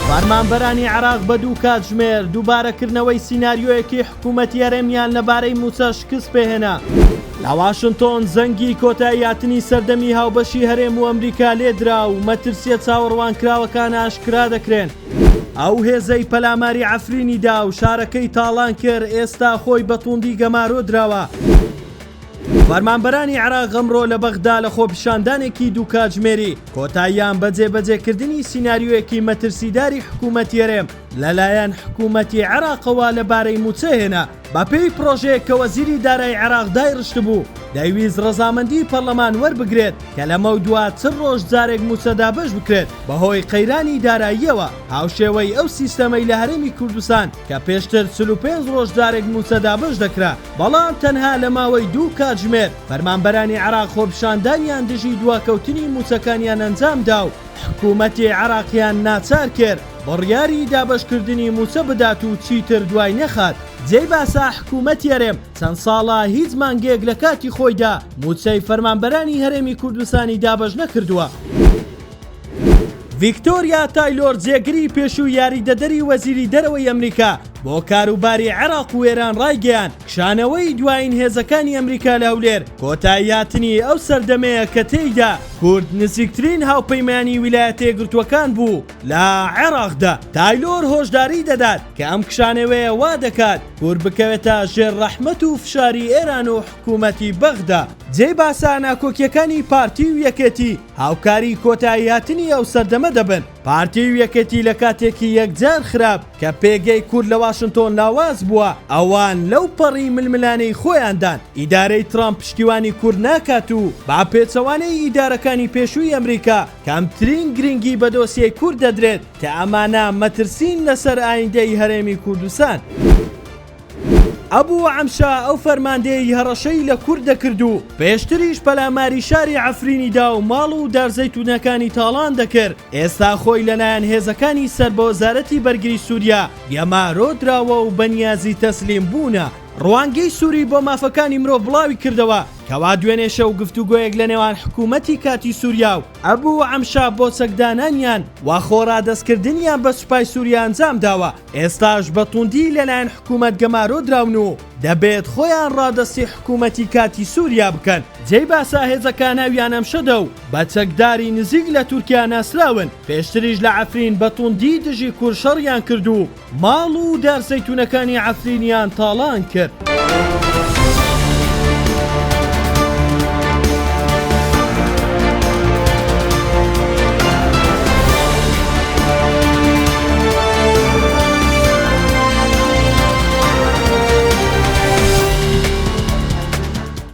فەرمانبەرانی عێراق بە دوو کاتژمێر دووبارەکردنەوەی سیناریۆیەکی حکوومەتی هەرێمیان لەبارەی مووچە شکست پێهێنا. لە واشنتۆن زەنگی کۆتاییهاتنی سەردەمی هاوبەشی هەرێم و ئەمریکا لێدرا و مەترسییە چاوەڕوانکراوەکان ئاشکرا دەکرێن. ئەو هێزەی پەلاماری عەفرینی دا و شارەکەی تاڵان کرد، ئێستا خۆی بە تووندی گەمارۆ دراوە. فەرمانبەرانی عێراق ئەمڕۆ لە بەغدا لە خۆپیشاندانێکی دوو کاتژمێری کۆتاییان بە جێبەجێکردنی سیناریۆیەکی مەترسیداری حکوومەتی هەرێم لەلایەن حکوومەتی عێراقەوە لەبارەی مووچە هێنا. بەپێی پڕۆژەیەک کە وەزیری دارایی عێراق دایڕشتبوو، دەیویست ڕەزامەندیی پەرلەمان وەربگرێت کە لەمەودوا 40 ڕۆژ جارێک مووچە دابەش بکرێت بەهۆی قەیرانی داراییەوە، هاوشێوەی ئەو سیستەمەی لە هەرێمی کوردستان کە پێشتر 45 ڕۆژ جارێک مووچە دابەش دەکرا، بەڵام تەنها لە ماوەی دوو کاتژمێر فەرمانبەرانی عێراق خۆپیشاندانیان دژی دواکەوتنی مووچەکانیان ئەنجامدا و حکومەتی عێراقیان ناچار کرد بڕیاری دابەشکردنی مووچە بدات و چیتر دوای نەخات. جێی باسە حکومەتی هەرێم چەند ساڵە هیچ مانگێک لە کاتی خۆیدا مووچەی فەرمانبەرانی هەرێمی کوردستانی دابەش نەکردووە. ڤیکتۆریا تایلۆر جێگری پێشووی یاریدەدەری وەزیری دەرەوەی ئەمریکا بۆ کاروباری عێراق و ئێران ڕایگەیاند، کشانەوەی دوایین هێزەکانی ئەمریکا لە هەولێر کۆتاییهاتنی ئەو سەردەمەیە کە تێیدا کورد نزیکترین هاوپەیمانی ویلایەتە یەکگرتووەکان بوو لە عێراقدا. تایلۆر هۆشداری دەدات کە ئەم کشانەوەیە وا دەکات کورد بکەوێتە ژێر ڕەحمەت و فشاری ئێران و حکوومەتی بەغدا. جێی باسە ناکۆکییەکانی پارتی و یەکێتی هاوکاری کۆتاییهاتنی ئەو سەردەمە دەبن. پارتی و یەکێتی لە کاتێکی یەکجار خراپ کە پێگەی کورد لە واشنتۆن لاواز بووە، ئەوان لەو پەڕی ململانێی خۆیاندان. ئیدارەی ترامپ پشتیوانی کورد ناکات و بە پێچەوانەی ئیدارەکانی پێشووی ئەمریکا کەمترین گرنگی بە دۆسیەی کورد دەدرێت کە ئەمانە مەترسین لەسەر ئایندەی هەرێمی کوردستان. ئەبو عەمشە ئەو فەرماندەیەی هەڕەشەی لە کورد دەکرد و پێشتریش پەلاماری شاری عەفرینی دا و ماڵ و دار زەیتونەکانی تاڵان دەکرد، ئێستا خۆی لەلایەن هێزەکانی سەر بە وەزارەتی بەرگری سوریا گەمارۆ دراوە و بەنیازی تەسلیم بوونە. ڕوانگەی سوری بۆ مافەکانی مرۆڤ بڵاوی کردەوە کەوا دوێنێ شەو گفتوگۆیەک لەنێوان حکوومەتی کاتی سوریا و ئەبو عەمشە بۆ چەکدانانیان و خۆڕادەستکردنیان بە سوپای سوریا ئەنجام داوە، ئێستاش بە توندی لەلایەن حکوومەت گەمارۆ دراون و دەبێت خۆیان ڕادەستی حکوومەتی کاتی سووریا بکەن. جێی باسە هێزەکە ناویان ئەمشەدە و بە چەکداری نزیک لە تورکیا ناسراون، پێشتریش لە عەفرین بە توندی دژی کورد شەڕیان کرد و ماڵ و دار زەیتوونەکانی عەفرینیان تاڵان کرد.